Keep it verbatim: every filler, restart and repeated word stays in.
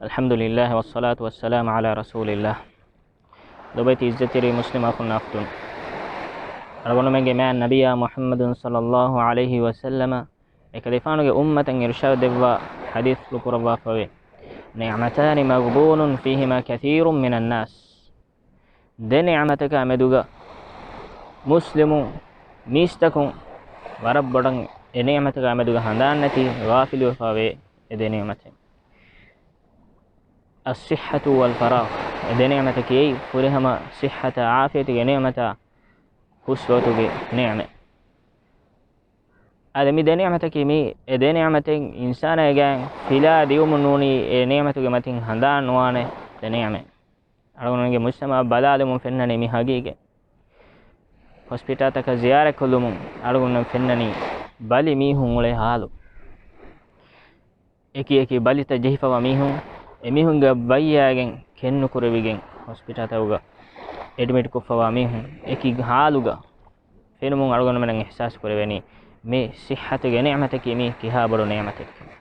الحمد لله والصلاة والسلام على رسول الله. ލޮބުވެތި އިއްޒަތްތެރި މުސްލިމް އަޚުންނާ އުޚްތުން، އަޅުގަނޑުމެންގެ މާތް ނަބިއްޔާ މުޙައްމަދު ޞައްލައްލާހު ޢަލައިހި ވަސައްލަމަ އެކަލޭގެފާނުގެ އުއްމަތަށް އިރުޝާދު ދެއްވާ ޙަދީޘްފުޅު ކުރައްވާފަވޭ، نعمتان مغبون فيهما كثير من الناس. ދެ ނިޢުމަތަކާ މެދުގަ މުސްލިމު މީސްތަކުން ވަރަށް ބޮޑަށް އެ ނިޢުމަތަކާ މެދުގަ ހަނދާންނެތި ޣާފިލުވެފަވޭ އެ ދެ ނިޢުމަތެއް. الصحة والفراغ، އެ ދެ ނިޢުމަތަކީ ފުރިހަމަ ޞިއްޙަތާ ޢާފިޔަތުގެ ނިޢުމަތާ ހުސްވަގުތުގެ ނިޢުމަތް. އާދެ، މި ދެ ނިޢުމަތަކީ މީ އެ ދެ ނިޢުމަތެއް އިންސާނާގެ ގާތް ފިލާ ދިއުމުން ނޫނީ އެ ނިޢުމަތުގެ މަތިން ހަނދާން ނުވާނެ ދެ ނިޢުމަތް. އަޅުގަނޑުގެ މުޖްތަމަޢަށް ބަލާލުމުން ފެންނަނީ މި ހަގީގަތް. ހޮސްޕިޓާލްތަކަށް ޒިޔާރަތްކޮށްލުމުން އަޅުގަނޑުމެން ފެންނަނީ ބަލި މީހުން އުޅޭ ހާލު. އެކި އެކި ބަލިތައް ޖެހިފަވާ މީހުން، އެމީހުންގެ ބައްޔާގެން ކެއްނުކުރެވިގެން ހޮސްޕިޓާލްތަކުގަ އެޑްމިޓް ކޮށްފަވާ މީހުން އެކި ހާލުގަ ފެނުމުން އަޅުގަނޑުމެން އިޙްސާސް ކުރެވެނީ މި ޞިއްޙަތުގެ ނިޢުމަތަކީ މީ ކިހާ ބޮޑު ނިޢުމަތެއްކަން.